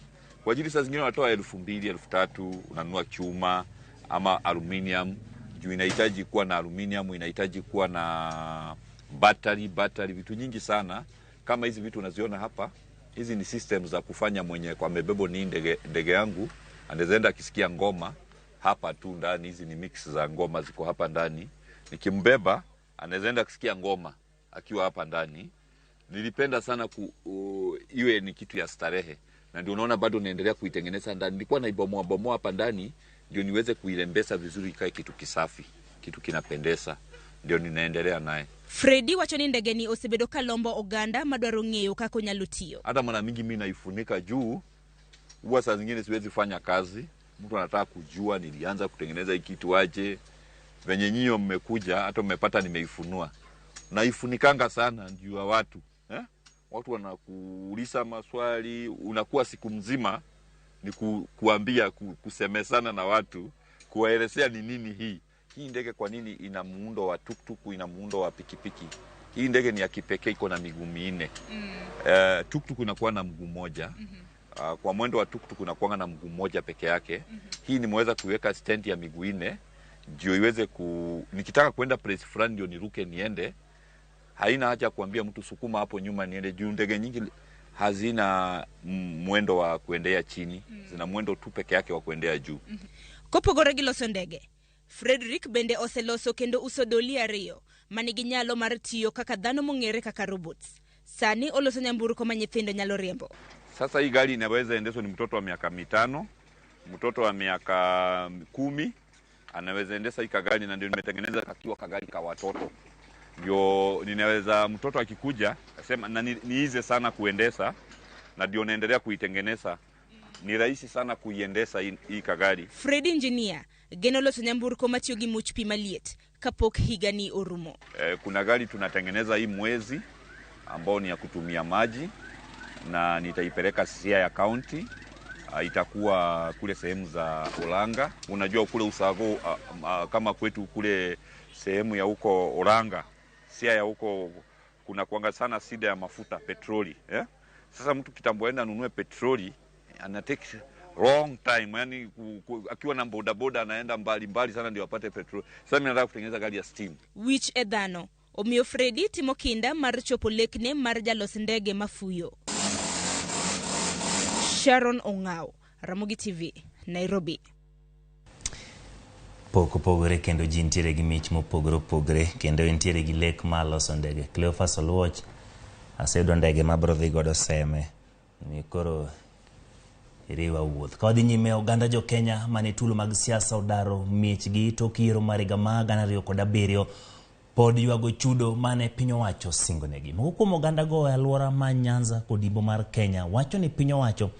[SPEAKER 7] Kwa ajili saa zingine unatoa 2000, 3000 unanunua chuma ama aluminium. Juu inahitaji kuwa na aluminium, inahitaji kuwa na battery, vitu nyingi sana. Kama hizi vitu unaziona hapa, hizi ni systems za kufanya mwenye kwa mebebo ni ndege yangu, anaweza akisikia ngoma hapa tu ndani. Hizi ni mix za ngoma ziko hapa ndani. Nikimbeba anaweza enda kusikia ngoma akiwa hapa ndani. Nilipenda sana iwe ni kitu ya starehe, na ndio unaona bado naendelea kuitengeneza ndani. Nilikuwa naibomoa bomoa hapa ndani ndio niweze kuilembesa vizuri, ikae kitu kisafi, kitu kinapendeza, ndio ninaendelea naye.
[SPEAKER 6] Freddy wacho ni ndege ni osebedo ka lombo oganda madwaro ng'eyo kaka onyalo tiyo.
[SPEAKER 7] Hata mara mingi mimi naifunika juu, huwa saa zingine siwezi fanya kazi. Mtu anataka kujua nilianza kutengeneza hii kitu aje. Venye nyinyi mmekuja hata mmepata nimeifunua. Naifunikanga sana juu ya watu eh? Watu wanakuuliza maswali, unakuwa siku mzima ni kuambia, kusemesana na watu, kuwaelezea ni nini hii. Hii ndege kwa nini ina muundo wa tuktuku, ina muundo wa pikipiki. Hii ndege ni ya kipekee, iko na miguu minne. Tuktuku inakuwa na mguu mmoja. Kwa mwendo wa tuktuku inakuwa na mguu mmoja peke yake. Hii nimeweza kuiweka stand ya miguu nne ndio iweze nikitaka kwenda place fulani ndio niruke niende. Haina haja kuambia mtu sukuma hapo nyuma niende, juu ndege nyingi hazina mwendo wa kuendea chini, zina mwendo tu peke yake wa kuendea juu.
[SPEAKER 6] Kopogore gi loso ndege, Frederick bende oseloso kendo uso doli ariyo manigi nyalo mar tiyo kaka dhano mong'ere kaka robots. Sani oloso nyamburko ma nyithindo nyalo riembo.
[SPEAKER 7] Sasa hii gari inaweza endeshwa ni mtoto wa miaka 5, mtoto wa miaka 10 anaweza endesha hii kagari, na ndio nimetengeneza kakiwa kagari ka watoto. Ndio ninaweza mtoto akikuja asema, na niize sana kuendesha, na ndio naendelea kuitengeneza. Ni rahisi sana kuiendesha hii kagari.
[SPEAKER 6] Fred Engineer geno loso nyamburko matiyo gi much pi maliet kapok higani orumo.
[SPEAKER 7] Kuna gari tunatengeneza hii mwezi ambao ni ya kutumia maji, na nitaipeleka Siaya County. Itakuwa kule sehemu za Olanga. Unajua kule Usago, kama kwetu kule sehemu ya huko Olanga, Siaya huko kuna kuanga sana shida ya mafuta, petroli, eh? Sasa mtu kitambo aenda anunue petroli ana take long time, yani akiwa na boda boda anaenda mbali mbali sana ndio apate petroli. Sasa mimi nataka kutengeneza gari ya steam.
[SPEAKER 6] Wich e dhano omiyo Fredi timo kinda mar chopo lekne mar jalos ndege mafuyo. Sharon Ong'ao, Ramogi TV, Nairobi.
[SPEAKER 1] Pok opogore kendo ji nitiere gi mich mopogore opogore kendo nitiere gi lek mar loso ndege. Cleophas Oluoch, aseyudo ndege mabiro dhi godo Seme. Ni koro iriwa wuoth. Ka wadhi nyime, oganda jo Kenya mane tulo mag siasa odaro miechgi tok yiero mar higa mar 2007 pod ywago chudo mane piny owacho singonegi. Moko kuom oganda go e alwora ma Nyanza kod Imbo mar Kenya wacho ni piny owacho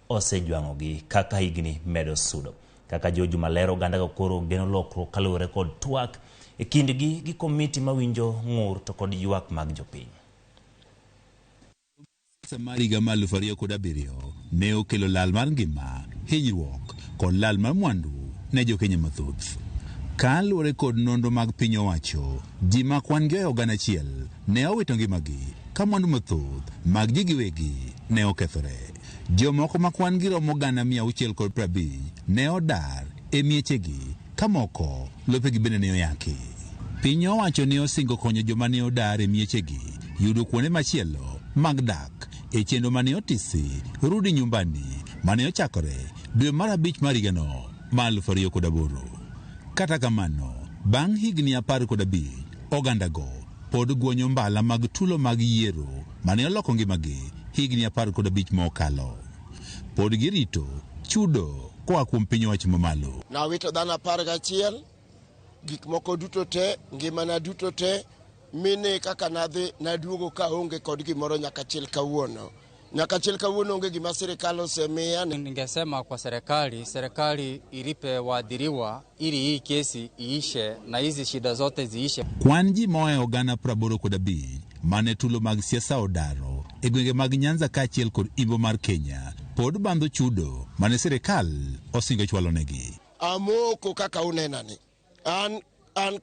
[SPEAKER 1] osejwang'ogi kaka higni medo sudo. Kaka George Malero, oganda go koro geno lokruok kaluwore kod twak e kindgi gi komiti mawinjo ng'ur to kod ywak mag jopiny.
[SPEAKER 8] Mar higa mar 2007 ne okelo lal mar ngima, hinyruok kod lal mar mwandu ne jokenya mathoth. Kaluwore kod nonro mag piny owacho, ji ma kwan gi ohewo 100 ne owito ngimagi ka mwandu mathoth mag ji giwegi ne okethore. Jomoko ma kwan gi romo 650 ne odar e miechegi ka moko lopegi bende ne oyaki. Piny owacho ne osingo konyo joma ne odar e miechegi yudo kuonde machielo mag dak e chenro mane otisi Rudi Nyumbani mane ochakore dwe mar 5 mar higano mar 2008. Kata kamano, bang' higni 15, ogandago pod guonyo mbala mag tulo mag yiero mane oloko ngimagi higni 15 mokalo. Pod girito chudo koa kuom piny owacho mamalo.
[SPEAKER 9] Nawito dhano 11, gik moko duto te, ngimana duto te, mine kaka nadhi naduogo kaonge kod gimoro nyaka chil kawuono. Nyaka chil kawuono onge gima sirikal osemiya.
[SPEAKER 10] Ningesema kwa serikali ilipe waadhiriwa ili hii kesi iishe na hizi shida zote ziishe.
[SPEAKER 8] Kwan ji moa oganda 85 mane tulo mag siasa odaro e gwenge mag Nyanza kaachiel kod Imbo mar Kenya pod bandho chudo mane sirikal osingo chwalonegi.
[SPEAKER 9] Amoko kaka unenani, an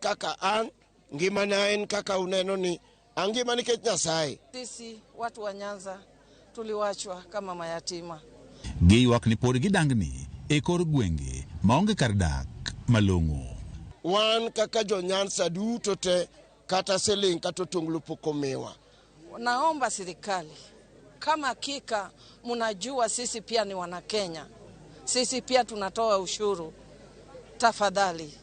[SPEAKER 9] kaka an, ngimana en kaka uneno ni, angima nikech Nyasaye.
[SPEAKER 11] Sisi watu wa Nyanza tuliwachwa kama mayatima.
[SPEAKER 8] Giywak ni pod gidangni e kor gwenge maonge kar dak malong'o.
[SPEAKER 9] Wan kaka jo Nyanza duto te kata siling kata otonglo pok omiwa.
[SPEAKER 11] Naomba serikali, kama hakika mnajua sisi pia ni wana Kenya, sisi pia tunatoa ushuru, tafadhali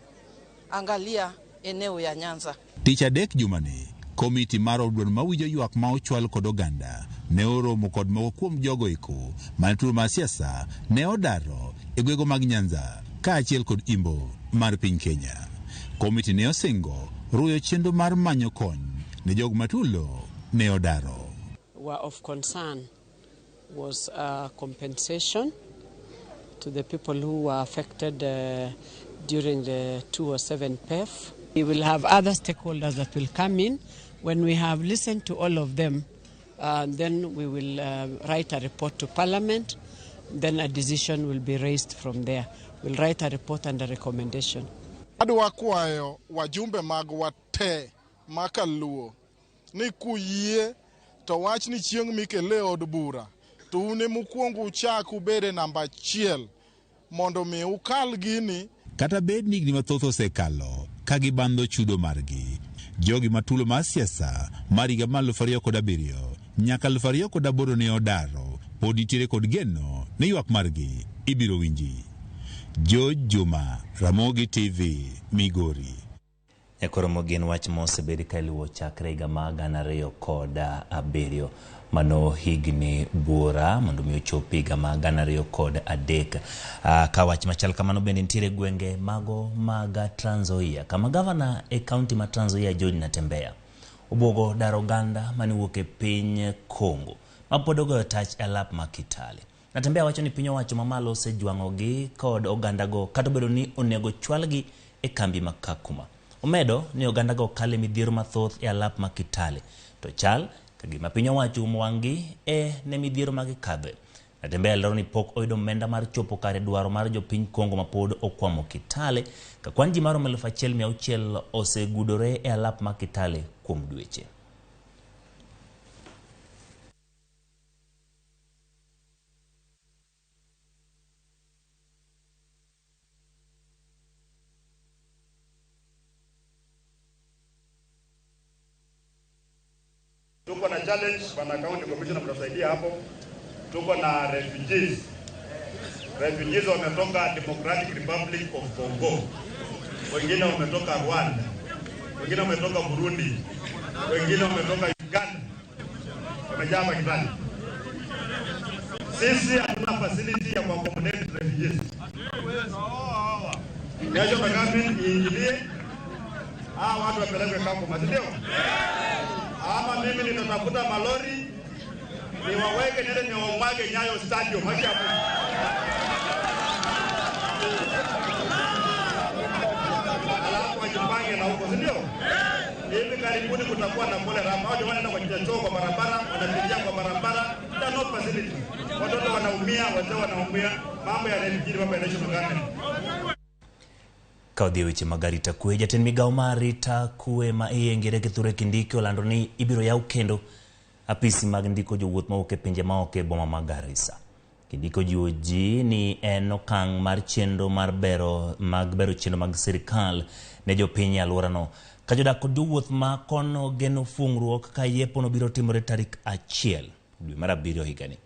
[SPEAKER 11] angalia eneo ya Nyanza.
[SPEAKER 8] Tich adek jumani, komiti mar od duond mawinjo ywak ma ochwal kod oganda ne oromo kod moko kuom jogo eko mane tulo mar siasa ne odaro e gwenge mag Nyanza kaachiel kod Imbo mar piny Kenya. Komiti ne osingo ruyo chenro mar manyo kony ne jogo matulo ne odaro.
[SPEAKER 12] Were of concern was compensation to the people who were affected during the 2007 PEF. We will have other stakeholders that will come in When we have listened to all of them, then we will write a report to Parliament. Then a decision will be raised from there. We'll write a report and a recommendation.
[SPEAKER 13] Adwa kwayo wajumbe magwa te makaluo ni kuyie to wach ni chieng' mikele od bura to un emokwongo uchak ubede namba achiel mondo mi ukal gini.
[SPEAKER 8] Kata bed ni higni mathoth osekalo ka gibandho chudo margi, jogi matulo mar siasa mar higa mar 2007 nyaka 2008 ne odaro pod nitiere kod geno ni ywak margi ibiro winji. George Juma, Ramogi TV, Migori.
[SPEAKER 1] Nyakoromo gin wach mosebed ka iluwo chakre higa mar 2007 mano higni buora mondo mi ochop higa mar 2003. Ka wach machal kamano bende nitiere gwenge mago mag Trans Nzoia kama gavana e kaunti ma Trans Nzoia George Natembeya obwogo daro oganda mane wuok e piny Congo mapod ogoyo tach e alap ma Kitale. Natembeya wacho ni piny owacho mamalo osejwang'ogi kod ogandago kata obedo ni onego chwalgi e kambi ma Kakuma. Omedo ni ogandago kale midhiero mathoth e alap ma Kitale to chal ka gima piny owacho umo wang'gi e ne midhiero ma gikadhe. Natembeya lero ni pok oyudo omenda mar chopo kare dwaro mar jopiny Kongo mapod okwamo Kitale ka kwan ji maromo 1600 osegudore e alap ma Kitale kuom dweche.
[SPEAKER 14] Tuko na challenge, bwana county commissioner mtasaidia hapo. Tuko na refugees. Refugees wametoka Democratic Republic of Congo. Wengine wametoka Rwanda. Wengine wametoka Burundi. Wengine wametoka Uganda. Wamejaa hapa Kitale. Sisi hatuna facility ya kuaccommodate refugees. National government iingilie. Hawa watu wapelekwe Kakuma, si ndio? Ama mimi nitatafuta malori niwaweke niende niwamwage Nyayo Stadium. Haki hapo. Alafu wajipange na huko, si ndio? Hivi karibuni kutakuwa na cholera. Hao jamaa wanaenda kwa choo kwa barabara, wanapitia kwa barabara, there no facility. Watoto wanaumia, wazee wanaumia, mambo ya refugee, mambo ya national government.
[SPEAKER 1] Ka odhi e weche mag arita kwe, jatend migawo mar arita kwe ma iye Ngire Kithure Kindiki olando ni ibiro yaw kendo apisi mag ndiko jowuoth mawuok e pinje maoko e boma ma Garissa. Kindiki ojiwo ji ni en okang' mar chenro mar bero chenro mag sirikal ne jopiny e alworano. Ka jodak kod jowuoth ma kono geno fung'ruok ka yepono biro timore tarik 1 dwe mar 7 higani.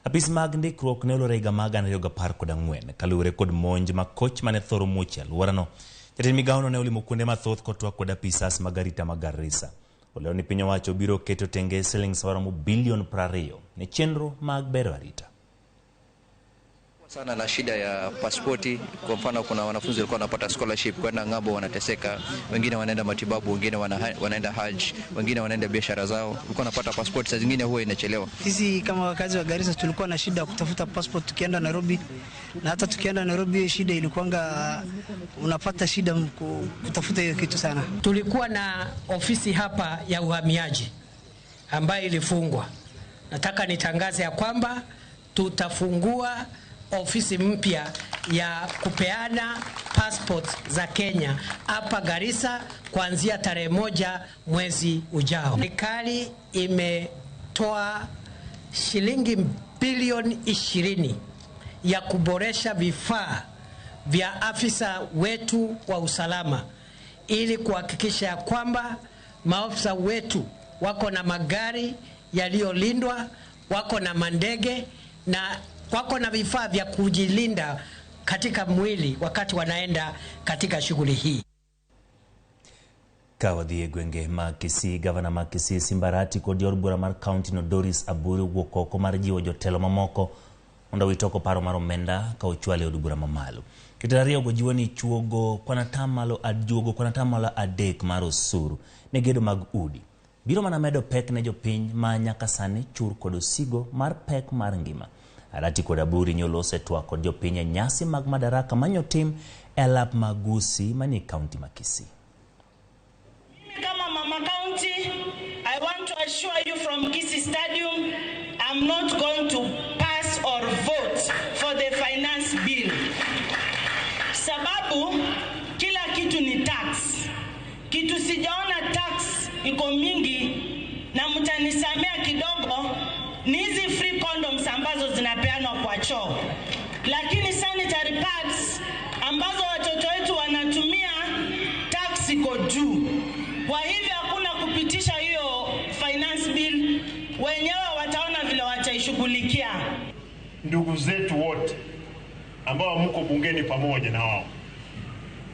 [SPEAKER 1] Apis mag ndikruok ne olor e higa mar 2014 kaluwore kod monj ma koch mane thoro muoch e alworano. Jatend migawono ne olimo kuonde mathoth kotwak kod apisas mag arita ma Garissa. Olero ni piny owacho biro keto tenge siling maromo bilion 20 ne chenro mag bero arita.
[SPEAKER 15] Sana na shida ya pasipoti. Kwa mfano, kuna wanafunzi walikuwa wanapata scholarship kwenda ng'ambo wanateseka, wengine wanaenda matibabu, wengine wanaenda hajj, wengine wanaenda biashara zao, walikuwa wanapata pasipoti, saa zingine huwa inachelewa.
[SPEAKER 16] Sisi kama wakazi wa Garissa tulikuwa na shida ya kutafuta passport tukienda Nairobi, na hata tukienda Nairobi shida ilikuwanga unapata shida kutafuta hiyo kitu sana.
[SPEAKER 17] Tulikuwa na ofisi hapa ya uhamiaji ambayo ilifungwa. Nataka nitangaze ya kwamba tutafungua ofisi mpya ya kupeana passport za Kenya hapa Garissa kuanzia tarehe 1 mwezi ujao. Serikali imetoa shilingi bilioni 20 ya kuboresha vifaa vya afisa wetu wa usalama ili kuhakikisha kwamba maafisa wetu wako na magari yaliyolindwa, wako na mandege na wako na vifaa vya kujilinda katika mwili wakati wanaenda katika shughuli hii.
[SPEAKER 1] Ka wadhi e gwenge mag Kisii, gavana ma Kisii Simbarati kod yor bura mar kaunti no Doris Aburi owuok oko mar jiwo jotelo mamoko mondo owit oko paro mar omenda ka ochwale e od bura mamalo. Jotelo ariyogo jiwo ni chuogo kwan 3% mar osuru ne gedo mag udi biro mana medo pek ne jopiny ma nyaka sani chur kod osigo mar pek mar ngima. Arati kod Aburi nyolo osetwak kod jopiny e nyasi mag madaraka manyotim e alap mag Gusii manie kaunti ma Kisii.
[SPEAKER 18] Kama mama kaunti assure you from Kisii Stadium, I'm not going to pass or vote for the finance bill. Sababu kila kitu ni tax. Kitu sijaona tax iko mingi na mtanisamea kidogo ni hizi free condoms ambazo zinapeanwa kwa choo. Lakini sanitary pads ambazo watoto wetu wanatumia tax iko juu. Kwa hivyo hakuna kupitisha hiyo finance bill, wenyewe wataona vile wataishughulikia.
[SPEAKER 14] Ndugu zetu wote ambao mko bungeni pamoja na wao,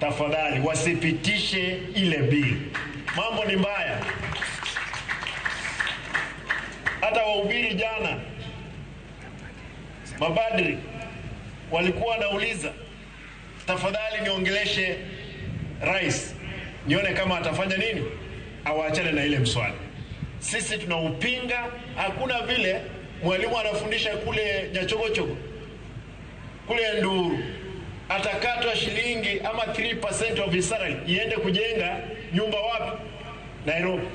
[SPEAKER 14] tafadhali wasipitishe ile bill. Mambo ni mbaya. Hata wahubiri jana, mabadri walikuwa wanauliza, tafadhali niongeleshe rais nione kama atafanya nini, awaachane na ile mswada. Sisi tunaupinga. Hakuna vile mwalimu anafundisha kule Nyachogochogo, kule Nduru, atakatwa shilingi ama 3% of his salary iende kujenga nyumba wapi? Nairobi.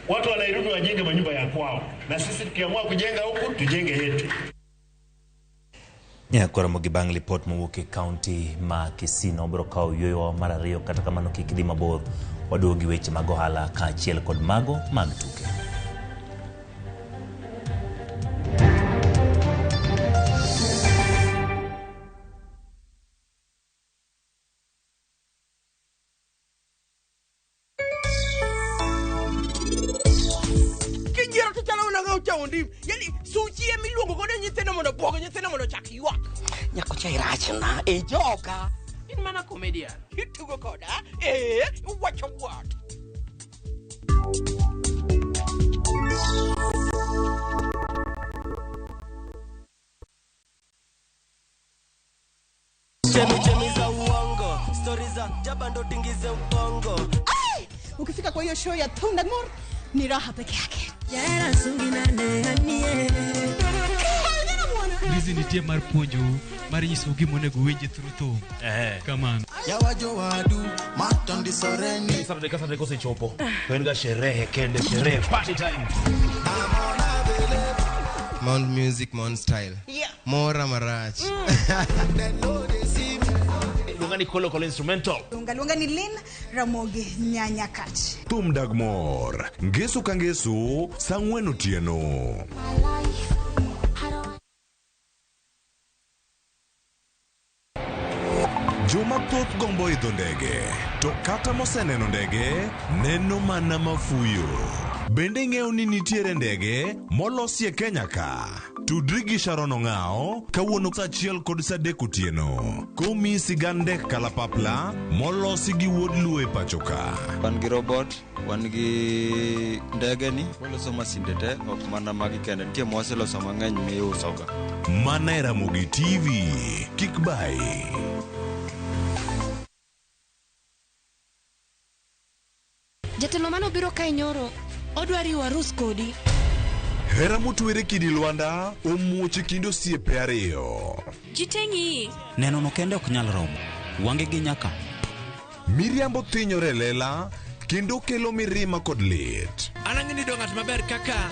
[SPEAKER 14] Watu wa Nairobi wajenge manyumba ya kwao, na sisi tukiamua kujenga huku tujenge yetu.
[SPEAKER 1] Nyakoro bang' lipot mowuok e kaunti ma Kisii nobiro kawo yueyo mar ariyo, kata kamano kik idhi mabor, waduogo gi weche mag ohala kaachiel kod mago mag tuke.
[SPEAKER 19] Kinyiero to chalo mana ng'aw chawo ndim. Yani suchi ema iluongo godo nyithindo mondo obwog nyithindo mondo ochak ywak. Nyako cha irachna e joka. In mana comedian. Itugo koda. Wacho what?
[SPEAKER 20] Chemi chemi za uongo, stori za jaba ndo tingize ubongo.
[SPEAKER 4] Ai! Ukifika kwa hiyo show ya Thundamore ni raha peke yake.
[SPEAKER 21] Hizi nitie mar puonjou mar nyisou gima onego uwinji through thum. Kamano.
[SPEAKER 22] Yawajo wadu matondi soreni.
[SPEAKER 1] Saturday ka Saturday kosechopo to en ga sherehe kende, sherehe, party time.
[SPEAKER 23] Mount Music, Mount Style.
[SPEAKER 4] Yeah.
[SPEAKER 23] Mora marach.
[SPEAKER 1] Luonga ni Kolo Kolo Instrumental.
[SPEAKER 4] Luonga ni Lynn Ramogi Nyanyakach.
[SPEAKER 17] Thum dag mor, ngeso ka ngeso, saa ang'wen otieno. Joma thoth gombo idho ndege, to kata moseneno ndege, neno mana mafuyo. Bende ing'eyo ni nitiere ndege molosi e Kenya ka? Tudri gi Sharon Ong'ao kawuono saa 1 kod saa 3 otieno. Komiyi sigand ndek kalapapla molosi gi wuod Luo e pacho ka.
[SPEAKER 24] Wan gi robot, wan gi ndege ni, waloso masinde te, ok mana magi kende, nitie mwaseloso mang'eny miusoga.
[SPEAKER 17] Mana e Ramogi TV, kik bayi.
[SPEAKER 25] Jatelo mano biro kae nyoro, odwa riwo arus kodi.
[SPEAKER 17] Hera motwere kidi lwanda omuoch e kind osiepe ariyo.
[SPEAKER 25] Ji te ng'iyi.
[SPEAKER 26] Neno no kende ok nyal romo. Wange gi nyaka.
[SPEAKER 17] Miriambo thinyore e lela kendo kelo mirima kod lit.
[SPEAKER 27] An ang'e ni dong' ng'at maber kaka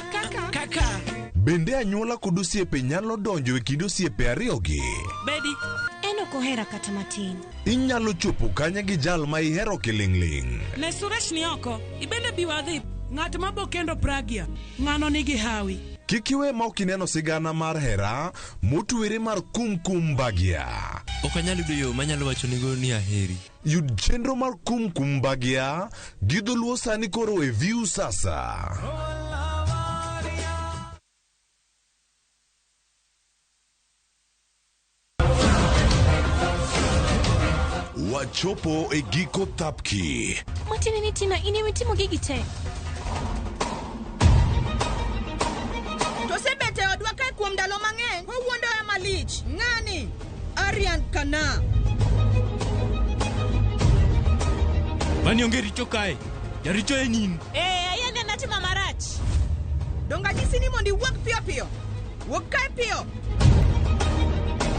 [SPEAKER 27] kaka.
[SPEAKER 17] Bende anyuola kod osiepe nyalo donjo e kind osiepe ariyogi?
[SPEAKER 25] Bedi. En ok ohera kata matin.
[SPEAKER 17] Inyalo chopo kanye gi jal ma ihero kiling'ling'?
[SPEAKER 28] Ne Suresh ni oko, ibende bi wadhi. Ng'at ma bo kendo Pragya, ng'ano nigi hawi.
[SPEAKER 17] Kik iwe ma ok ineno sigana mar hera motwere mar Kum Kum Bhagya.
[SPEAKER 29] Ok anyal yudo yo manyalo wachonigo ni aheri.
[SPEAKER 17] Yud chenro mar Kum Kum Bhagya gi dholuo sani koro e View Sasa. Wachopo e giko thapki.
[SPEAKER 25] Matiende ni Tina, in ema itimo gigi te.
[SPEAKER 4] To osebet e odwa kae kuom ndalo mang'eny, owuondowa malich. Ng'ani, Aryan Kana.
[SPEAKER 21] Mani onge richo kae. Jaricho en in.
[SPEAKER 4] Ayie natimo marach. Donge anyisi ni mondo iwuog piyo piyo. Wuog kae piyo.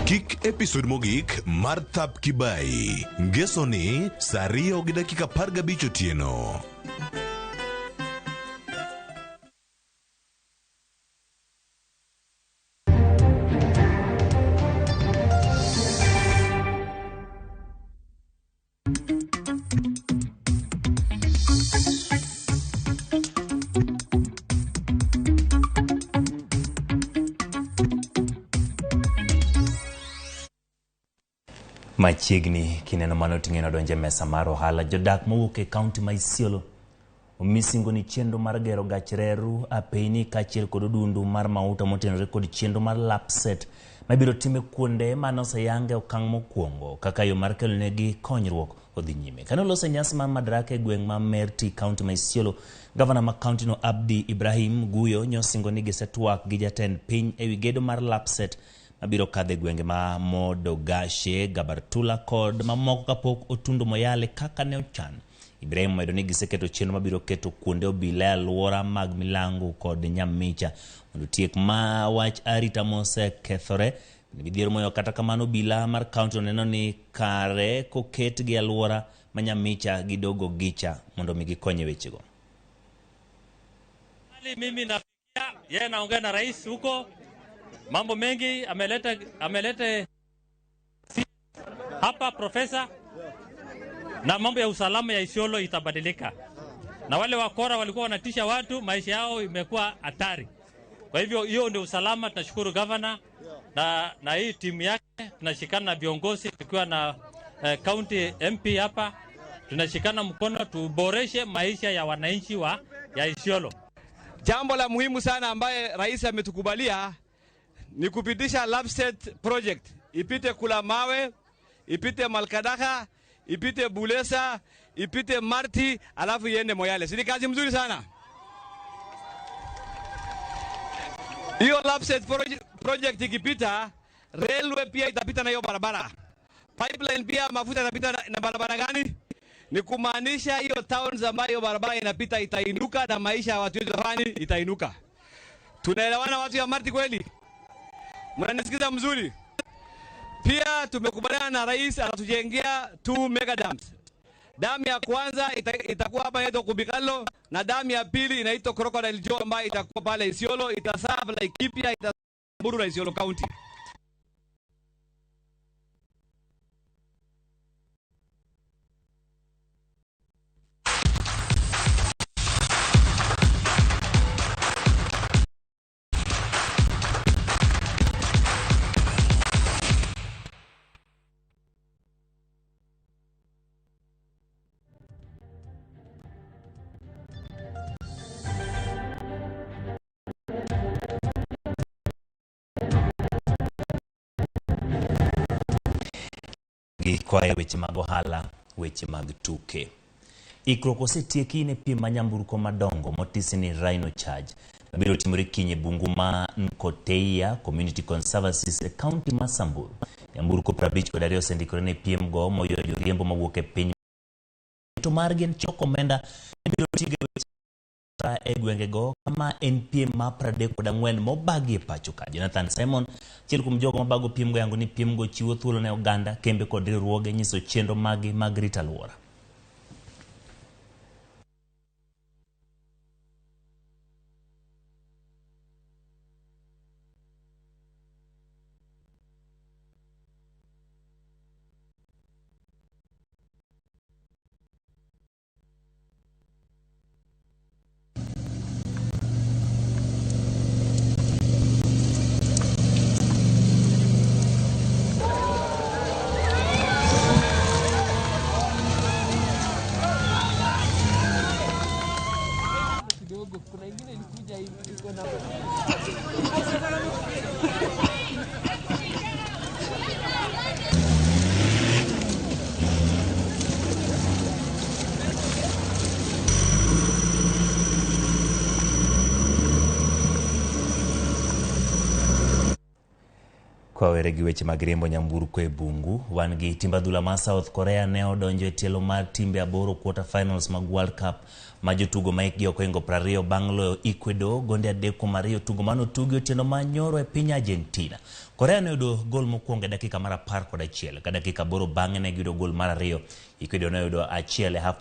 [SPEAKER 17] Kik episode mogik mar Thap Kibai. Ngeso ni saa 2:15 otieno.
[SPEAKER 1] Machiegni kineno mano ting'eno donje mesa mar ohala. Jodak mowuok e kaunti ma Isiolo omi singo ni chenro mar gero gach reru, apeyni kaachiel kod odundu mar mauta motenore kod chenro mar Lapsset mabiro time kuonde mane oseyang e okang' mokwongo kaka yo mar kelonegi konyruok odhi nyime. Kane olose nyasi mar Madaraka e gweng' ma Merti, kaunti ma Isiolo, gavana ma kauntino Abdi Ibrahim Guyo nyosingo ni gisetwak gi jatend piny ewi gedo mar Lapsset mabiro kadho e gwenge ma Modogashe, Gabartula kod mamoko kapok otundo Moyale kaka ne ochan. Ibrahim omedo ni giseketo chenro mabiro keto kuonde obila e alwora mag Milango kod Nyamicha mondo otiek ma wach arita mosekethore. Midhiero moyo kata kamano obila mar kaunti neno ni kare koket gi alwora ma Nyamicha gi Dogo Gicha mondo mi gikony e wechego.
[SPEAKER 2] Mimi nafikia yeye naongea na rais huko, mambo mengi ameleta hapa profesa, na mambo ya usalama ya Isiolo itabadilika, na wale wakora walikuwa wanatisha watu, maisha yao imekuwa hatari. Kwa hivyo hiyo ndio usalama. Tunashukuru governor na hii timu yake, tunashikana na viongozi tukiwa na county MP hapa, tunashikana mkono tuboreshe maisha ya wananchi wa ya Isiolo.
[SPEAKER 3] Jambo la muhimu sana ambaye rais ametukubalia ni kupitisha Lapsset project, ipite Kula Mawe, ipite Malkadaha, ipite Bulesa, ipite Marti, alafu iende Moyale. Si ni kazi mzuri sana? Hiyo Lapsset project ikipita, railway pia itapita na hiyo barabara. Pipeline pia mafuta itapita na barabara gani? Ni kumaanisha hiyo towns ambayo barabara inapita itainuka na maisha ya watu wetu itainuka. Tunaelewana watu ya Marti kweli? Mnanisikiza mzuri? Pia tumekubaliana na rais atatujengea 2 mega dams. Damu ya kwanza itakuwa hapa inaitwa Kubikalo, na damu ya pili inaitwa Crocodile Joe ambayo itakuwa pale Isiolo, itaserve Laikipia, itaserve na Isiolo County.
[SPEAKER 1] Kwa weche mag ohala, weche mag tuke. Ikruok osetieki ne piem ma nyamburko madongo motisi ni Rhino Charge mabiro timore kiny e bungu ma Nkoteia Community Conservancy e kaunti ma Samburu. Nyamburko 52 osendikore ne piem go moyudo joriembo mawuok e piny to margi en choko omenda mibiro tigo e gwengego kama en piem ma 34 mobagi e pacho ka. Jonathan Simon, achiel kuom jogo mabago piem go, yango ni piem go chiwo thuolo ne oganda, kembe kod riwruoge nyiso chenro magi mag rito alwora. Kwa were gi weche mag riembo nyamburko e bungu, wan gi timb adhula ma South Korea ne odonjo e tielo mar timbe 8 quarter finals mag World Cup ma jotugo ma hikgi ok ohingo 20 bang' loyo Ecuador gonde 3-2 tugo mane otugi otieno ma nyoro e piny Argentina. Korea ne oyudo gol mokwongo e dakika mar 11 ka dakika 8 bang'e ne giyudo gol mar 2. Ecuador ne oyudo achiel e half